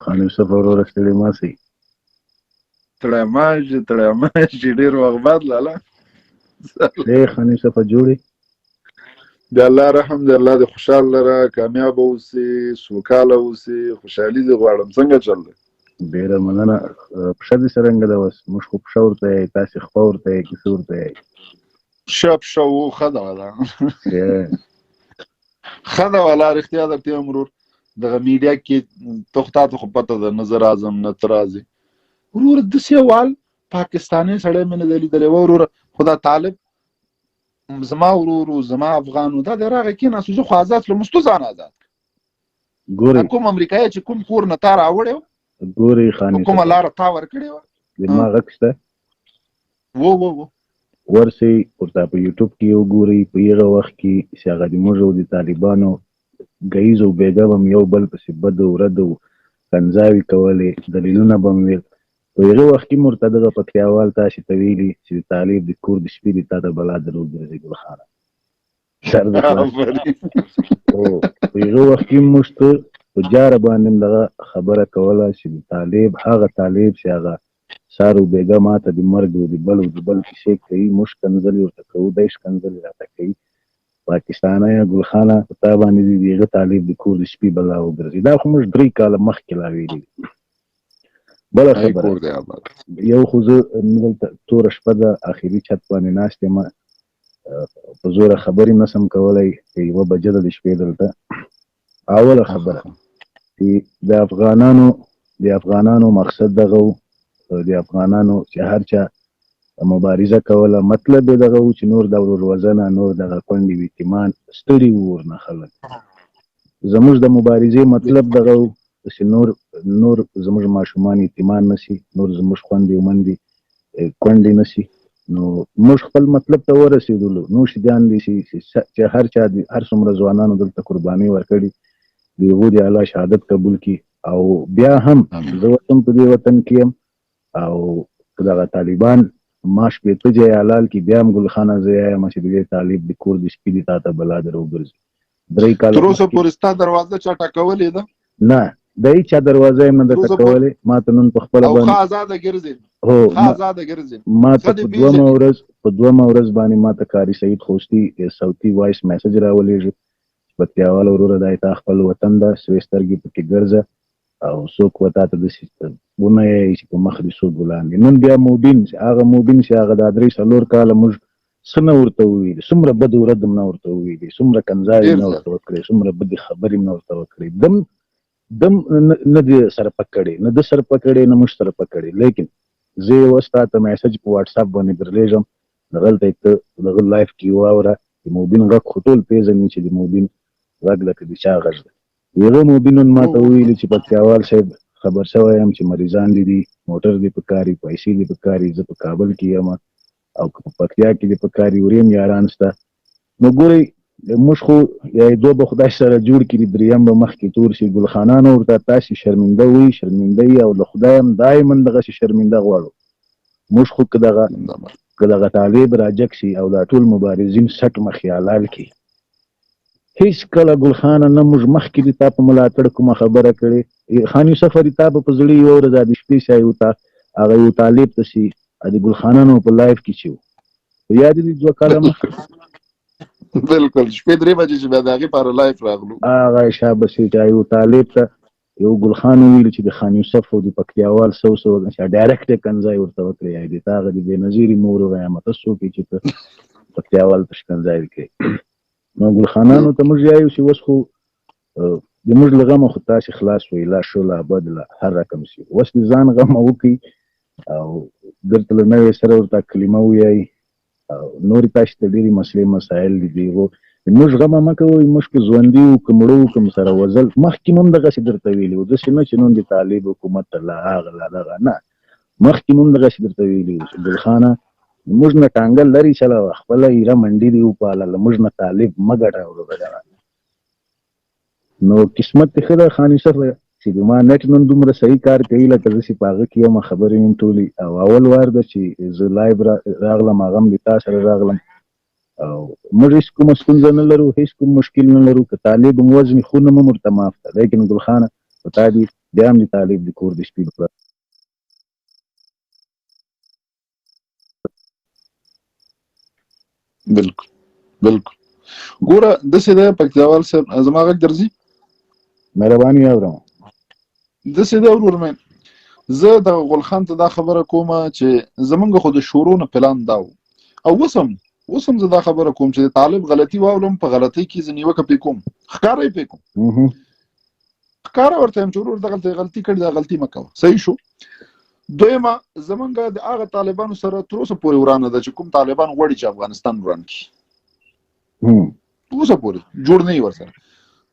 خان یوسف وروره، ستړي مه سئ. ستړی مه شې، ستړی مه شې، ډېر وخت بعد لالا. ښه خان یوسف، جوړې؟ د الله رحم دی، الله دې خوشحال لره، کامیاب اوسې، سوکاله اوسې، خوشحالي دې غواړم. څنګه چل دی؟ ډېره مننه. پښه دې څرنګه ده اوس؟ موږ خو پښه ورته یې، تاسې خپه ورته یې، که څه ورته یې؟ پښه پښه و، ښه ده والا، ښه ده والا. رښتیا درته وایم ورور، دغه میډیا کې ته خو تاته خو پته ده، نه زه راځم نه ته راځې ورور. داسې وال پاکستاني سړی مې نه دی لیدلی وروره. خو دا طالب زما ورور، زما افغان، دا دی راغی کېناست، زه خو ازاد کړم، اوس ته ځان ازاد. ګورئ، کوم امریکایي چې کوم کور نه تا راوړی، ګورئ خان، کومه لاره تا ورکړې وه. د ما غږ شته؟ وو وو وو. ورسئ ورته په یوټیوب کې وګورئ، په هغه وخت کې چې هغه د موږ او د طالبانو ګیز او بیګا به یو بل پسې بد او رد او کنځاوې کولې، دلیلونه به مو ویل، په هغه وخت کې ورته دغه پکتیاوال تاسې ته ویلي چې د طالب د کور د سپي دې تا ته بلا در وګرځي. ګل خانه، سر دې خلاص. او په هغه وخت کې موږ ته په جاره باندې دغه خبره کوله چې د طالب، هغه طالب چې هغه سار او بیګا ماته د مرګ او د بل او د بل کیسې کوي، موږ ښکنځلې ورته کوو، دی ښکنځلې راته کوي. پاکستانیه ګلخانه، په تا باندې دې د هغه طالب د کور د سپي بلا وګرځي. دا خو موږ 3 کاله مخکې لا ویلي. بله خبره، یو خو زه دلته توره شپه ده، اخري چت باندې ناست یم، په زوره خبرې نه سم کولی، 1 بجه ده د شپې دلته. اوله خبره چې د افغانانو مقصد دغه، د افغانانو چې هر چا مبارزه کوله، مطلب یې دغه و چې نور د ورور وژنه، نور دغه کونډې یتیمان، ستړي وو ورنه خلک. زموږ د مبارزې مطلب دغه و چې نور زموږ ماشومان یتیمان نسی، نور زموږ خوندې او مندې کونډې نسی. نو موږ خپل مطلب ته ورسېدلو. نوش جان دي چې هر چا دي، هر څومره ځوانانو دلته قرباني ورکړي، د هغو دې الله شهادت قبول کړي. او بیا هم زه وطن په دې وطن کې یم او دغه طالبان ما 60 ځای حلال کی، بیا هم ګلخانه زه یم چې د دې طالب د کور د سپي دې تا ته بلا در وګرځي. 3 کاله تر اوسه پورې ستا دروازه چا ټکولې ده؟ نه، د هیچا دروازه یې نه ده ټکولې. ما ته نن په خپله او ښه ازاده ګرځې؟ هو. ښه ازاده ګرځې؟ ما ته په دومه ورځ باندې ما ته قاري سعید خوستي صوتي voice message راولېږه: پکتیاوال وروره، دا تا خپل وطن ده، سرې سترګې پکې ګرځه او څوک و تا ته داسې ونه یې چې په مخ دې څوک ګلان دي. نن بیا موبین چې هغه موبین چې هغه دا 3-4 کاله موږ څه نه ورته وویلي، څومره بد ورد هم نه ورته وویلي، څومره کنځاوې نه ورته وکړې، څومره بدې خبرې نه ورته وکړې، دم دم نه دې سره پکړې، نه د سره پکړې، نه موږ سره پکړې. لیکن زه یې اوس تا ته message په واتساپ باندې درلېږم، دغلته ته دغه live کې واوره. د موبین غږ خو ټول پېژني چې د موبین غږ لکه د چا غږ دی. هغه موبین نن ما ته وویل چې پکتیاوال صاحب، خبر شوی یم چې مریضان دي دي، موټر دې پکاري، پیسې دې پکاري، زه په کابل کې یم او که په پکتیا کې دې پکاري، وریم یاران شته. نو ګورئ، موږ خو یا دوه به خدای سره جوړ کړي، دریم به مخکې تور شي. ګلخانانو، ورته تاسې شرمنده وئ، شرمنده یې او له خدای هم دایما دغسې شرمنده غواړو. موږ خو که دغه طالب راجک شي او دا ټول مبارزین سټ مخې حلال کړي، هیڅ کله ګلخانه نه موږ مخکې د تا په ملاتړ کومه خبره کړې. خان یوسف علي، تا به په زړه یوه ورځ د شپې سي یو تا هغه یو طالب ته سي د ګلخانانو په live کې چې وو، یاد دي 2 کاله مخکې؟ بالکل، شپې 3 بجې چې بیا د هغې پاره live راغلو. هغه شابسې چې یو طالب ته یو ګلخان ویل چې د خان یوسف او د پکتیاوال سو سو چې direct کنځای ورته وکړي، یا د تاغه د بېنظیري مور وغیم، ته څوک چې ته پکتیاوال ته شکنځای وکړي؟ نو ګلخانانو ته موږ یایو چې اوس خو د موږ له غمه خو تاسې خلاص وئ، لا ښه لا بد لا هر رقم سي، اوس د ځان غمه وکړئ او درته له نوې سره ورته کلمه ویایي او نورې تاسې ته ډېرې مسلې مسایل دي. دی موږ غمه مه کوئ، موږ که ژوندي وو که مړه وو، که سره وزل، مخکې مونږ دغسې درته ویلي وو. داسې نه چې نن د طالب حکومت ته لا هغه لا دغه، نه، مخکې مونږ دغسې درته ویلي وو چې ګلخانه، موږ نه ټانګه لري چلوه، خپله ایره منډي دې وپاله، له موږ نه طالب مه ګټه وروره. نو قسمت دې ښه ده خان یوسف چې د ما نټ نن دومره صحیح کار کوي، لکه زه چې په هغه کې یم، خبرې مې ټولې. او اول وار ده چې زه live راغلم، هغه هم د تا سره راغلم. او موږ هیڅ کومه ستونزه نه لرو، هیڅ کوم مشکل نه لرو. که طالب هم وژني، خونه هم ورته معاف ده. لیکن ګلخانه، په تا دي بیا هم د طالب د کور د سپي بالکل بالکل. ګوره داسې دی پکتیاوال صاحب، زما غږ درځي؟ مهرباني اورم. داسې دی ورور مې، زه د غول خان ته دا خبره کوم چې زمونږ خو د شورو نه پلان دا و، او اوس هم زه دا خبره کوم چې طالب غلطي واولم، په غلطۍ کې زه نیوکه پې کوم، ښکاره یې پې کوم، ښکاره ورته یم چې ورور دغلته غلطي کړې، دا غلطي مه کوه. صحیح شو. دویمه، زمونږ د هغه طالبانو سره تر اوسه پورې ورانه ده چې کوم طالبان غواړي چې افغانستان وران کړي، تر اوسه پورې جوړ نه وي ورسره.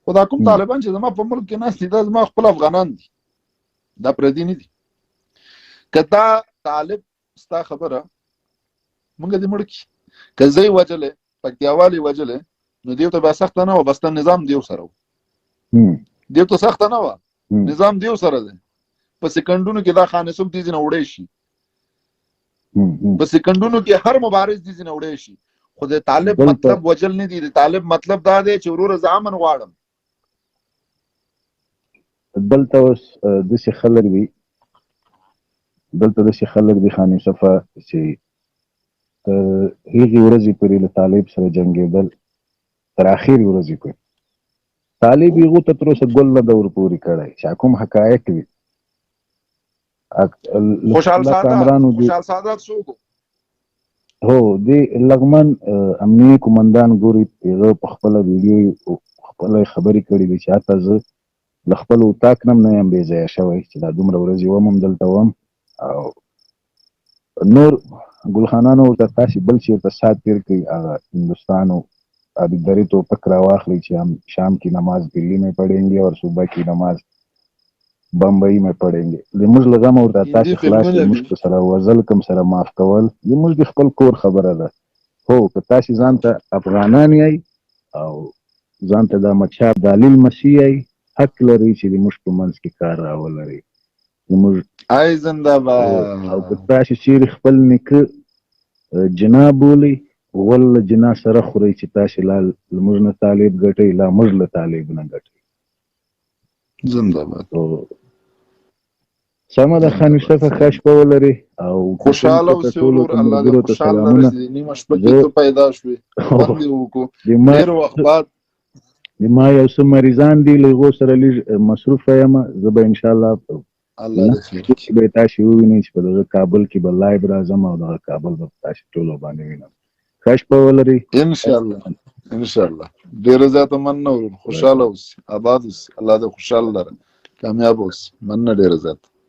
خو دا کوم طالبان چې زما په ملک کې ناست دي، دا زما خپل افغانان دي، دا پردي نه دي. که دا طالب ستا خبره مونږ دې مړ کړي، که زه یې وژلی، پکتیاوال یې وژلی، نو دیو ته بیا سخته نه وه، بس ته نظام دیو سره و، دیو ته سخته نه وه، نظام دیو سره دی. په سیکنډونو کې دا خان یوسف دې ځینې وړی شي، په سیکنډونو کې هر مبارز دې ځینې وړی شي. خو د طالب مطلب وجل نه دی، د طالب مطلب دا دی چې وروره زه امن غواړم. دلته اوس داسې خلک دي، دلته داسې خلک دي خان یوسفه چې تر هغې ورځې پورې له طالب سره جنګېدل، تر اخرې ورځې پورې. طالب هغو ته تر اوسه ګل نه ده ورپورې کړی چې کوم حقایق دي. خوشحال سادات، خوشحال سادات څوک؟ هو، د لغمان امنیه قومندان ګوري، هغه په خپله ویډیو خپله خبرې کړې دي چې حتی زه له خپل اتاق نه هم نه یم بې ځایه شوی چې دا دومره ورځې وم هم دلته وم. او نور ګلخانانو ورته تاسې بل چېرته سات تېر کړئ، هغه هندوستانو ابي درې توپک راواخلئ چې هم شام کې نماز دلی مې پړېنګي او صبح کې نماز بمبئی مې پړېنګي. زموږ له غمه ورته تاسې خلاص کړئ، موږ که سره وزل کوم سره معاف کول زموږ د خپل کور خبره ده. هو، که تاسې ځان ته افغانان یئ او ځان ته د احمد شاه ابدالي لمسي یئ، حق لرئ چې د موږ په منځ کې کار راولرئ. زموږ آی زنده باد. او که تاسې چیرې خپل نیکه جناح بولئ، غول له جناح سره خورئ چې تاسې لا له موږ نه طالب ګټئ، لا موږ له طالب نه ګټئ. زنده باد. سمه ده خان یوسفه، ښه شپه ولرې او خوشحاله اوسې ورور، الله دې خوشحاله لري. نیمه شپه کې ته پیدا شوې، خوند دې وکړو ډېر وخت بعد. د ما یو څه مریضان دي، له هغو سره لږ مصروفه یم. زه به انشاءالله الله دې خیر کړي به تاسې ووینئ چې په دغه کابل کې به live راځم او دغه کابل به تاسې ټولو باندې وینم. ښه شپه ولرئ. انشاءالله انشاءالله. ډېره زیاته مننه ورور، خوشحاله اوسې، آباد اوسې، الله دې خوشحاله لره، کامیاب اوسې. مننه ډېره زیاته.